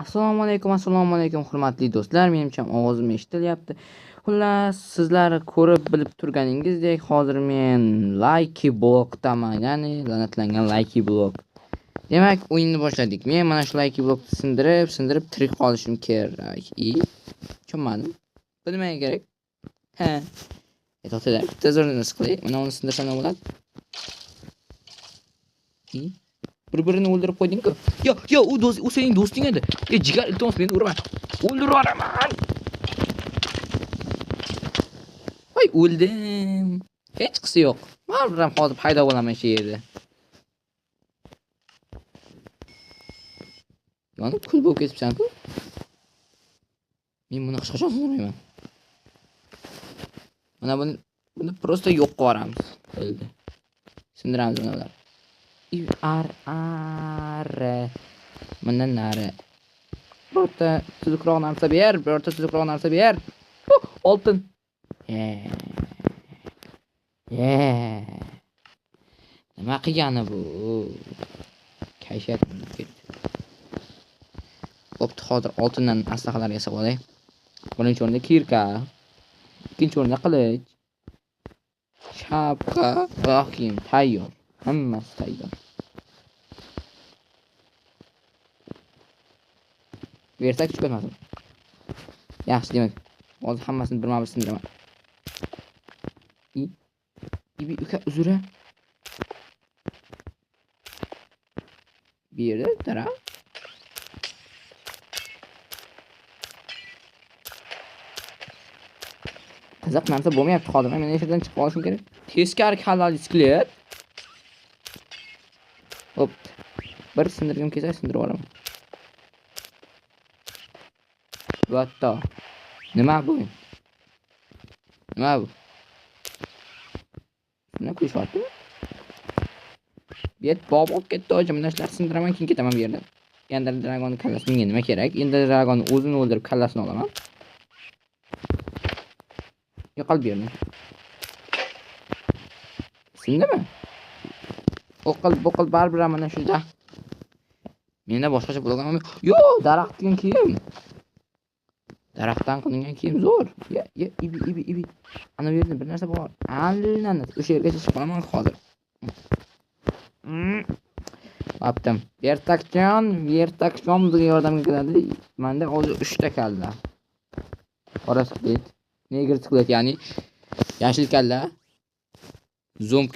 Assalomu alaykum, assalomu alaykum hurmatli do'stlar. Menimcha ovozim eshitilyapti. Xullas, sizlar ko'rib bilib turganingizdek, hozir men Lucky Blockdaman, ya'ni la'natlangan Lucky Block. Demak, o'yinni boshladik. Men mana shu Lucky Blockni sindirib tirik qolishim kerak. Tushunmadim. Bu nimaga kerak? Ha. To'xtanglar, bitta zo'r narsa qilay. Mana uni sindirsam nima bo'ladi? Bir-birini o'ldirib qo'yding-ku. Yo, yo, u do'st, u sening do'sting edi. Ey jigar, iltimos meni urma. O'ldirib yuboraman. Voy, o'ldim. Hech qisi yo'q. Baribir ham hozir paydo bo'laman shu yerda. Yonib kul bo'lib ketibsan-ku. Men buni hech qachon sindirmayman. Mana buni prosta yo'q qilib yuboramiz. O'ldi. Sindiramiz mana bularni. R R bundan nari. Birorta tuzukroq narsa ber, birorta tuzukroq narsa ber. Oltin. Nima qilgani bu? Kayfiyat ketdi. Bo'pti, hozir oltindan aslahalar yasab olay. Birinchi o'rinda kirka, ikkinchi o'rinda qilich, shapka, oyoq kiyim tayyor. Hammasi tayyor. Bersak tushib ketmasin. Yaxshi, demak, hozir hammasini birma-bir sindiraman. Ibi uka uzra. Bu yerda daraxt. Qiziq narsa bo'lmayapti hozir. Men yerdan chiqib olishim kerak. Teskari kallali skelet. Hop. Bir sindirgim kelsa sindirib yuboraman. Hatto. Nima bu? Nima bu? Nima kulishyaptimi? Bu yer bob olib ketdi, hojim. Mana shularni sindiraman, keyin ketaman bu yerdan. Ender Dragonning kallasi menga nima kerak? Ender Dragonning o'zini o'ldirib kallasini olaman. Yo'qol bu yerdan. Sindimi? O'qil, bo'qil baribir mana shunda. Menda boshqacha blok ham yo'q. Yo'q, daraxt degan kiyim. Daraxtdan qilingan kiyim zo'r. Ya, ya, ibi, ibi, ibi. Ana bu yerda bir narsa bor. Allanat, o'sha yergacha chiqib qolaman hozir. Topdim. Vertakjon, vertakjon bizga yordamga keladi. Menda hozir 3 ta kalla. Qora skelet, negr skelet, ya'ni yashil kalla. Zombi